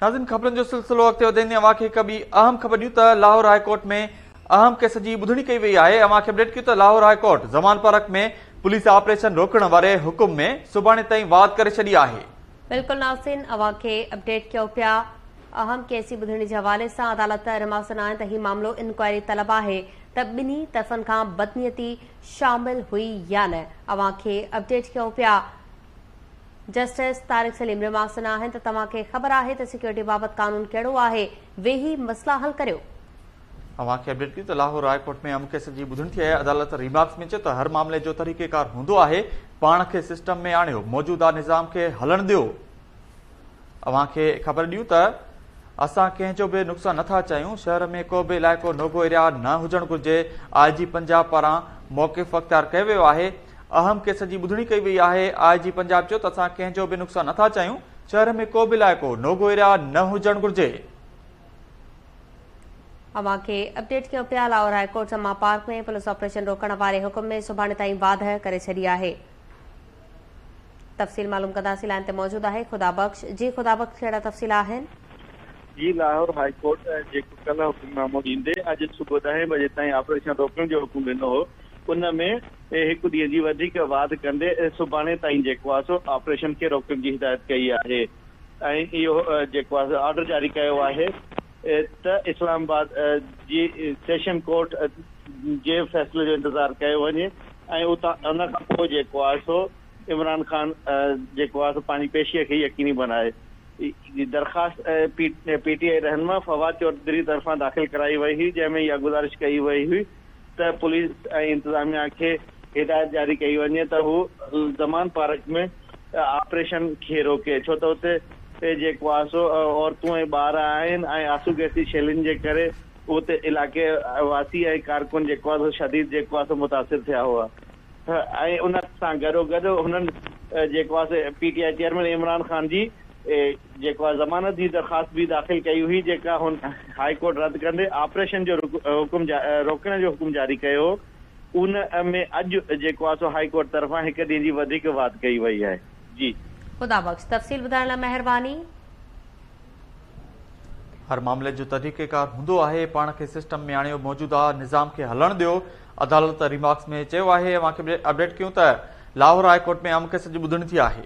ناظرين خبرن جو سلسلو اڳتي وڌائيندي اوهان کي هڪ ٻي اهم خبر ڏيون ته لاهور هاء ڪورٽ ۾ اهم ڪيس جي ٻڌڻي ڪئي وئي آهي اوهان کي اپڊيٽ ڪيون ته Lahore high court Zaman park ۾ police operation روڪڻ واري حڪم ۾ سڀاڻي تائين واڌ ڪري ڇڏي آهي. بلڪل ناظرين اوهان کي اپڊيٽ ڪيون پيا اهم ڪيس جي ٻڌڻي جي حوالي سان عدالت رمارڪس آهن ته هي معاملو انڪوائري طلب آهي ته ٻنهي طرفن کان بدنيتي شامل هئي يا نه اوهان کي اپڊيٽ ڪيون پيا. جسٽس طارق سليم ريمارڪس ڏنا آهن ته توهان کي خبر آهي ته سيڪيورٽي بابت قانون ڪهڙو آهي، ويهي مسئلا حل ڪريو. اوهان کي اپڊيٽ ڪيون ته لاهور هاء ڪورٽ ۾ اهم ڪيس جي ٻڌڻي ٿي آهي، عدالت ريمارڪس ۾ چيو ته هر معاملي جو طريقيڪار هوندو آهي، پاڻ کي سسٽم ۾ آڻيو، موجوده نظام کي هلڻ ڏيو. اوهان کي خبر ڏيون ته اسان ڪنهن جو به نقصان نٿا چاهيون، شهر ۾ ڪو به علائقو نوگو ايريا نه هجڻ گهرجي، آء جي پنجاب پاران موقف اختيار ڪيو ويو آهي، اهم ڪيس جي ٻڌڻي ڪئي وئي آهي، آء جي پنجاب چيو ته اسان ڪنهن جو به نقصان نٿا چاهيون، شهر ۾ ڪو به علائقو نوگو ايريا نه هجڻ گهرجي. اوهان کي اپڊيٽ ڪيون پيا Lahore high court Zaman park ۾ police operation روڪڻ واري حڪم ۾ سڀاڻي تائين واڌ ڪري ڇڏي آهي. تفصيل معلوم ڪنداسين لائن تي موجود آهي خدا بخش جي خدا بخش ڪهڙا تفصيل آهن. جي لاهور هاء ڪورٽ جيڪو ڪلهه حڪم نامو ڏيندي اڄ صبح ڏهين بجي تائين آپريشن روڪڻ جو حڪم ڏنو هو ان ۾ هڪ ڏينهن جي وڌيڪ واڌ ڪندي سڀاڻي تائين جيڪو آهي سو آپريشن کي روڪڻ جي هدايت ڪئي آهي ۽ اهو جيڪو آهي سو آرڊر جاري ڪيو آهي ته اسلام آباد جي سيشن ڪورٽ جي فيصلي جو انتظار ڪيو وڃي ۽ اتان ان کان پوء جيڪو آهي سو عمران خان جيڪو آهي سو پنهنجي پيشيء کي يقيني بڻائي. درخواست پي ٽي آء رهنما فواد چوڌري طرفان داخل ڪرائي وئي هئي جنهن ۾ اها گذارش ڪئي وئي هئي ته پوليس ۽ انتظاميا کي هدايت جاري ڪئي وڃي ته هو زمان پارڪ ۾ آپريشن کي روڪي ڇو ته اتي جيڪو آهي سو عورتون ۽ ٻار آهن ۽ آنسو گئسي شيلن جي ڪري اتي علائقي واسي ۽ ڪارڪن جيڪو آهي سو شديد جيڪو آهي سو متاثر ٿيا هئا ۽ ان سان گڏوگڏ هنن جيڪو آهي سو P T I chairman Imran Khan جي جيڪو آهي ضمانت جي درخواست به داخل ڪئي هئي جيڪا هن هائي ڪورٽ رد ڪندي آپريشن جو حڪم روڪڻ جو حڪم جاري ڪيو هو ان ۾ اڄ جيڪو آهي سو هائي ڪورٽ طرفان هڪ ڏينهن جي وڌيڪ واڌ ڪئي وئي آهي جي. خدا بخش تفصيل ٻڌائڻ لاء مهرباني. هر معاملي جو طريقيڪار هوندو آهي، پاڻ کي سسٽم ۾ آڻيو، موجوده نظام کي هلڻ ڏيو، عدالت ريمارڪس ۾ چيو آهي، اوهان کي اپڊيٽ ڪيون ته لاهور هاء ڪورٽ ۾ اهم ڪيس جي ٻڌڻي ٿي آهي.